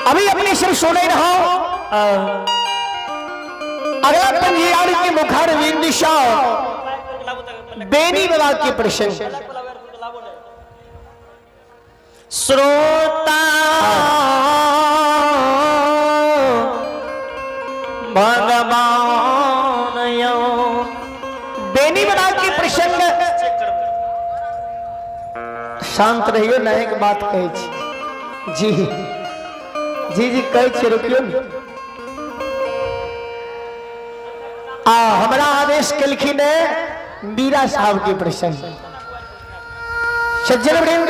अभी अपने सिर सुने रहो। अगला पंजियार के मुखार विंदिशा बेनी बाबा के प्रसंग। श्रोता भगवान यो। बेनी बाबा के प्रसंग। शांत रहियो ना, एक बात कहै छी। जी जी जी कहै छी, रुकियो ने। आ हमरा आदेश केलखिन है मीरा साहब के प्रसंग। सज्जन वृंद,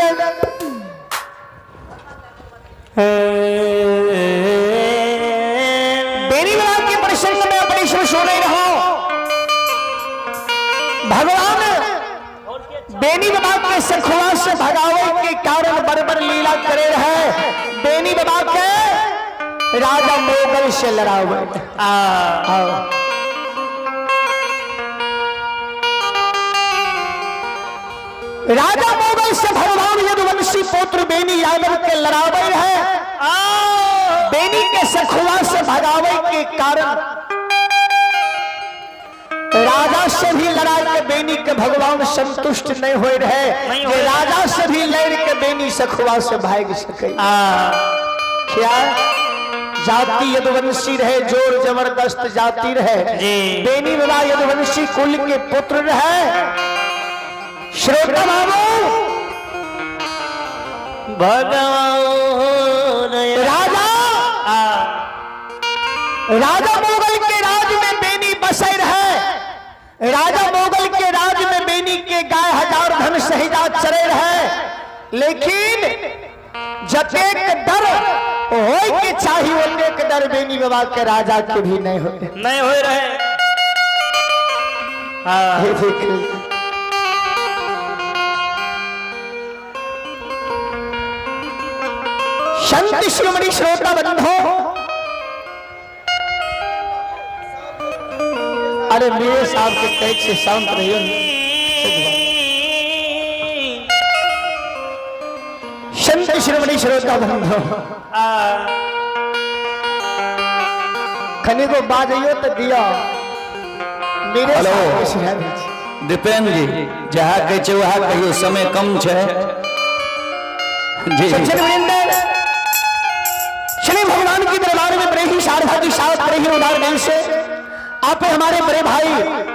बेनी बाबा के प्रसंग में अपने सुन सुने रहो। भगवान बेनी बाबा के सखुआ से भगावे के कारण बरबर लीला करे रहे। बेनी बाबा के राजा मोगल से लड़ावे। आओ। राजा मोगल से भगवान यदुवंशी पुत्र बेनी यादव के लड़ावे रहे। बेनी के सखुआ से भगावे के कारण राजा से भी लड़ा के बेनी के भगवान संतुष्ट नहीं हो रहे। नहीं जे होए। राजा से भी लड़ के बेनी सखुआ से भाग सके। क्या जाति यदुवंशी रहे, जोर जबरदस्त जाति रहे। जी। बेनी बाबा यदुवंशी कुल के पुत्र रहे। श्रोता बाबू, भगवान राजा राजा मोगल के राज में बेनी बसे रहे। राजा मोगल के राज में बेनी के गाय हजार धन सहिजा चरे रहे, लेकिन जतेक डर होय के चाही ओतेक डर बेनी बाबा के राजा के भी नहीं होते। नहीं हो रहे। हाँ। हे देख, संत शिरोमणि श्रोता बंधो, अरे मेरे साहब के कैद से शांत रहियो। संत शिरोमणि श्रोता बंधो, खनी को बाजइयो तो दिया मेरे हेलो। साहब के सुना दै छी। दीपेन जी, जहाँ कहै छै वएह कहियौ, समय कम छै जी। सज्जन वृंद, श्री भगवान के दरबार में बड़े ही शारदा की साथ बड़े ही उदार दिल से आप हमारे बड़े भाई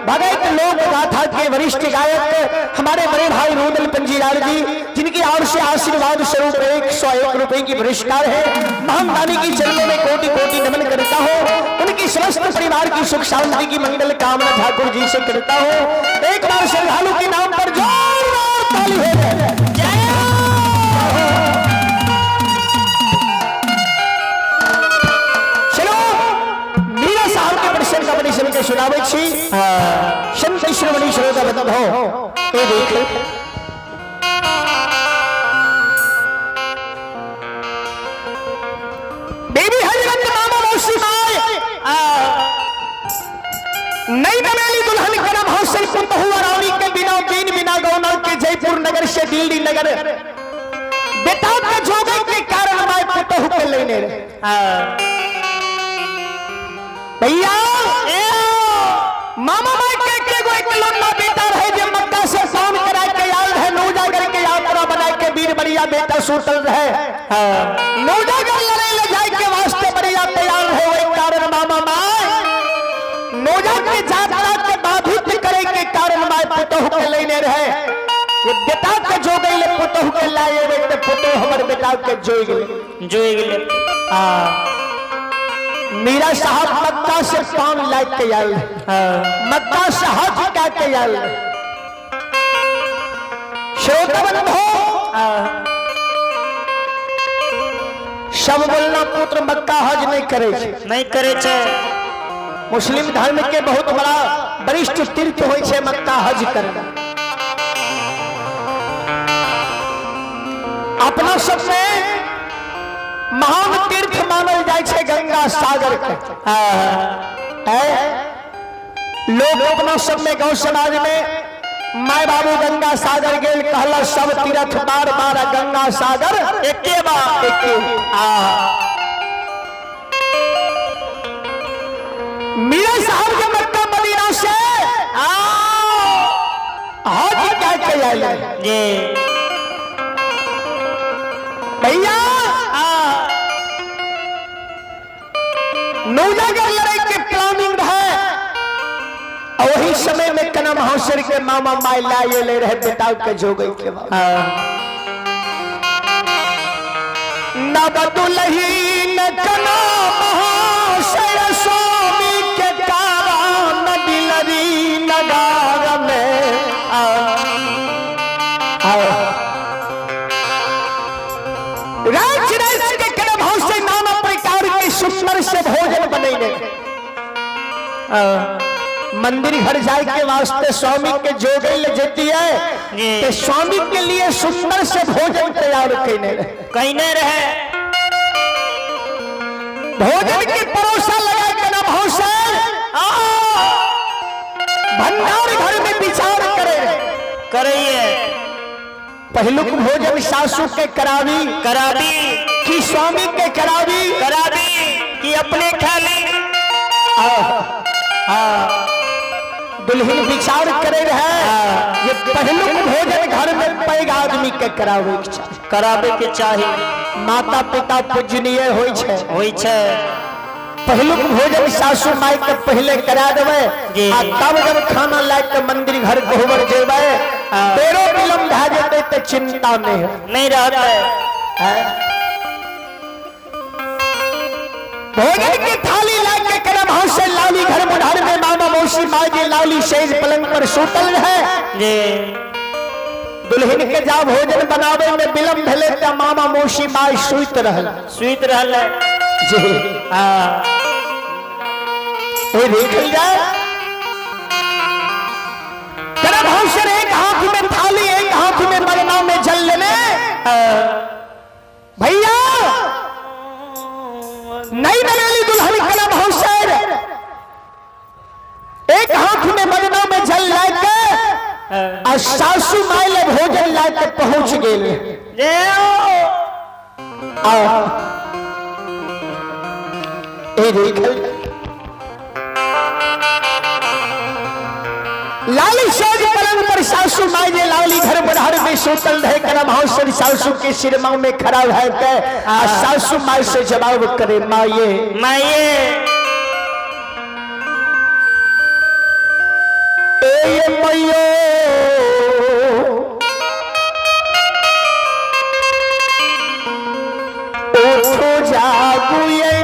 भगत लोक गाथा के वरिष्ठ गायक हमारे बड़े भाई रोदल पंजीलाल जी, जिनकी ओर से आशीर्वाद स्वरूप 101 रुपए की पुरस्कार है, महान दानी की चरणों में कोटि कोटि नमन करता हूँ। उनकी समस्त परिवार की सुख शांति की मंगल कामना ठाकुर जी से करता हूँ। एक बार श्रद्धालु के नाम पर जोरदार ताली हो जाए। चलो, मीरा साहब के प्रसंग का बड़ी के सुनावे छी। संत श्रोमणी श्रोता बंधो, ए देख, बेबी हजरत मामा मौसी माय नई नवेली दुल्हन करम हासिल पुतहुआ रानी के बिना बीन बिना गौना के जयपुर नगर से दिल्ली नगर बेटा के जोगे के कारण माय पुतहु के लेने रहे। भैया, मामा माय के गो इकलौता बेटा रहे जे मक्का से काम करा के आयल रहे, नौजागर के यात्रा बना के वीर बढ़िया बेटा सुतल रहे। नौजागर लड़े ले जाए के वास्ते बढ़िया तैयार रहे। वही कारण मामा माय नौजा के यात्रा के बाधित करे के कारण माय पुतहु के लेने रहे। ये बेटा के जो गई पुतहु के लाए ते पुतहु हमर बेटा के जोई गेले। जोई गेले। मीरा साहब मक्का से पान लाए के आयल, मक्का से हज का के आयल। श्रोता बंधो, सब बोलना पुत्र मक्का हज नहीं करे छै। नहीं करे छै। मुस्लिम धर्म के बहुत बड़ा वरिष्ठ तीर्थ होइ छै मक्का हज करना। अपना सब में महान तीर्थ मानल जाइ छै गंगा सागर के। लोग अपना सब में गांव समाज में माय बाबू गंगा सागर गेल, कहला सब तीर्थ बार बार गंगा सागर एके बार। एके। जी। भैया नौजागर लड़ाई के प्लानिंग है और वही समय में कना महाशर के मामा माई लाए ले रहे बेटा के जोगई के बाद। न बदुलही न कना महाशय स्वामी के कारा न दिलरी नगार में राज राज के कना से नाना प्रकार के सुंदर से भोजन बनैले। मंदिर घर जाए के वास्ते स्वामी के जोगई ले जेती है तो स्वामी के लिए सुंदर से भोजन तैयार कैने रहे। कहने रहे। भोजन के परोसा लगा के ना भौसर भंडार घर में विचार करे करिए। पहलुक भोजन सासू के करावी कराबी कि स्वामी के करावी कराबी कि अपने खाली। दुल्हन विचार करे रहे ये पहलुक भोजन घर में पैघ आदमी के करावे के चाही। कराबे के चाही। माता पिता पूजनीय होई छै। होई छै। पहलुक भोजन सासू माई के पहले करा देवे जी। आ तब जब खाना लाए के मंदिर घर कोहबर जेबै बेरो विलम्ब भए जेतै तऽ चिंता नहीं है। नहीं रहते। भोजन की थाली ला के करम से लाली घर मुढ़ार में मामा मौसी माँ जी लाली सेज पलंग पर सुतल रहे। जी। दुल्हन के जा भोजन बनावे में विलम्ब भेले त मामा मौसी माई सुत रहल। सुइत रहल। जी। हाँ। ए देखल जाए करम हौसर एक हाथ में थाली एक हाथ में मरना में जल लेने। भैया नहीं नवेली दुल्हन कलम हौसर एक हाथ में मरना में जल लाके और सासू माई ले भोजन लाके पहुंच गेल। आओ ए देखल लाली सोज पलंग पर सासू माई ने लाली घर बधार में सोतल रहे करम हौसर सासू के सिरमा में खड़ा है के आ सासू माई से जवाब करे माये माये ए मैयो उठो जागू ये